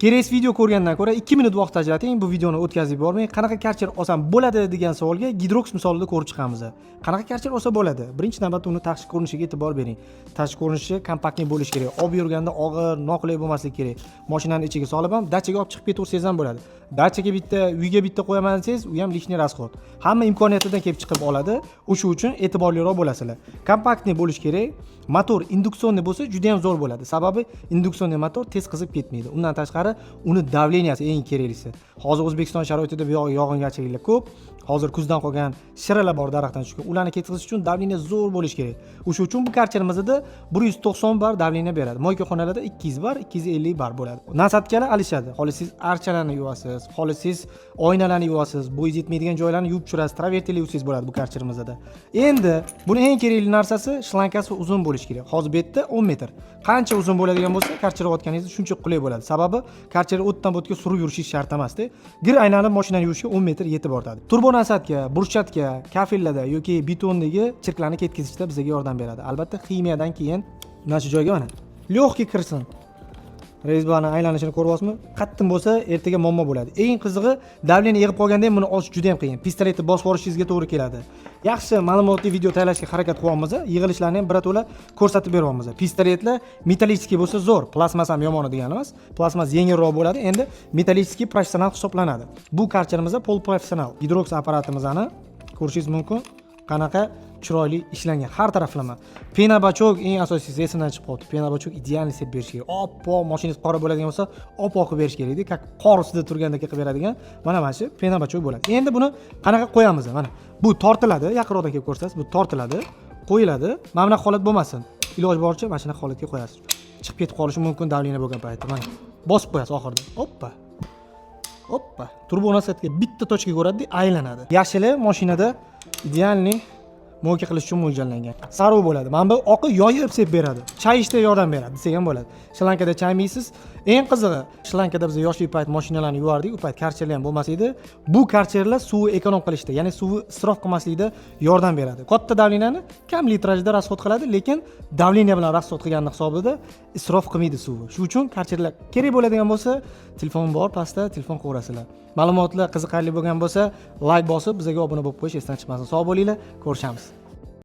Kerak video ko'rgandan ko'ra 2 minut vaqt ajrating, bu videoni o'tkazib yubormang. Qanaqa karcher olsam bo'ladi degan savolga Gidrox misolida ko'rib chiqamiz. Qanaqa karcher olsa bo'ladi? Birinchi navbatda uni tashqi ko'rinishiga e'tibor bering. Tashqi ko'rinishi компактный bo'lishi kerak. Olib yurganda og'ir, noqulay bo'lmasligi kerak. Mashinani ichiga solib ham dachaga olib chiqib ketaversangiz ham bo'ladi. Dachaga bitta, uyga bitta qo'yaman desangiz, u ham лишний расход. Hamma imkoniyatidan kelib chiqib oladi. O'sha uchun e'tiborliroq bo'lasizlar. Компактный bo'lishi kerak. Motor индукционный bo'lsa, juda ham zo'r bo'ladi. Sababi индукционный motor tez qizib ketmaydi. Undan tashqari, uni давления si eng keraklisi. Hozir O'zbekiston sharoitida bu yog'ingarchiliklar ko'p. Hozir kuzdan qolgan shiralar bor, daraxtdan tushgan. Ularni ketkazish uchun давление zo'r bo'lishi kerak. O'sha uchun bu karcherimizda 190 bar давление beradi. Мойка xonalarda 200 bar, 250 bar bo'ladi. Насадка lar alishadi. Xohlasangiz, archalarni yuvasiz, xohlasangiz, oynalarni yuvasiz, bo'yingiz yetmaydigan joylarni yuvib tushirasiz, travertinlar yuvsangiz bo'ladi bu karcherimizda. Endi buni eng kerakli narsasi, shlankasi uzun bo'lishi kerak. Hozir bu yerda 10 metr. Qancha uzun bo'ladigan bo'lsa, karcher yuvayotganingizda shuncha qulay bo'ladi. Sababi karcher o'tdan bu yerga surib yurishingiz shart emasda. Gir aylanib mashinani yuvishga 10 metr yetib ortadi. Турбонасадка, брусчатка, kafellarda yoki betondagi chirklarni ketkazishda bizga yordam beradi. Albatta, ximiyadan keyin mana shu joyga mana легкий kirsin. Резьба ni aylanishini ko'ryapsizmi? Qattiq bo'lsa, ertaga muammo bo'ladi. Eng qizig'i, давление yig'ib qolganda ham buni olish juda ham qiyin. Pistoletni bosib yuborishingizga to'g'ri keladi. Yaxshi ma'lumotli video tayyorlashga harakat qilyapmiz. Yig'ilishlarni ham birato'la ko'rsatib beryapmiz. Pistoletlar металлический bo'lsa zo'r, plastmas ham yomon degani emas. Plastmas yengilroq bo'ladi. Endi металлический professional hisoblanadi. Bu karcherimiz полупрофессионал. Gidrox apparatimizni ko'rishingiz mumkin. Qanaqa chiroyli ishlangan har taraflama. Пенобачок eng asosiysi esimdan chiqib qoldi. Пенобачок идеальный sepib berish kerak. Oppoq mashinangiz qora bo'ladigan bo'lsa, oppoq qilib berish kerakda, как qor ustida turgandek qilib beradigan mana shu пенобачок bo'ladi. Endi buni qanaqa qo'yamiz? Mana bu tortiladi, yaqinroqdan kelib ko'rsangiz, bu tortiladi, qo'yiladi. Mana bunaqa holat bo'lmasin. Iloji boricha mana shunaqa holatga qo'yasiz. Chiqib ketib qolishi mumkin давление bo'lgan paytda. Mana bosib qo'yasiz oxirida. Oppa. Oppa. Турбонасадка bitta точка ko'radida, aylanadi. Yashili mashinada идеальный мойка qilish uchun mo'ljallangan. Sariq bo'ladi. Mana bu oqi yoyib sepib beradi. Chayishda yordam beradi desak ham bo'ladi. Shlankada chaymaysiz. Eng qizig'i, shlankada biz yoshlik payt mashinalarni yuvardik, u payt karcherlar ham bo'lmas edi. Bu karcherlar suvni эконом qilishda, ya'ni suvni isrof qilmaslikda yordam beradi. Katta давление ni kam litrajda расход qiladi, lekin давление bilan расход qilganini hisobida isrof qilmaydi suvni. Shuning uchun karcherlar kerak bo'ladigan bo'lsa, telefon bor pastda, telefon qilaverasizlar. Ma'lumotlar qiziqarli bo'lgan bo'lsa, layk bosib, bizga obuna bo'lib qo'yish esdan chiqmasin. Sog' bo'linglar, ko'rishamiz.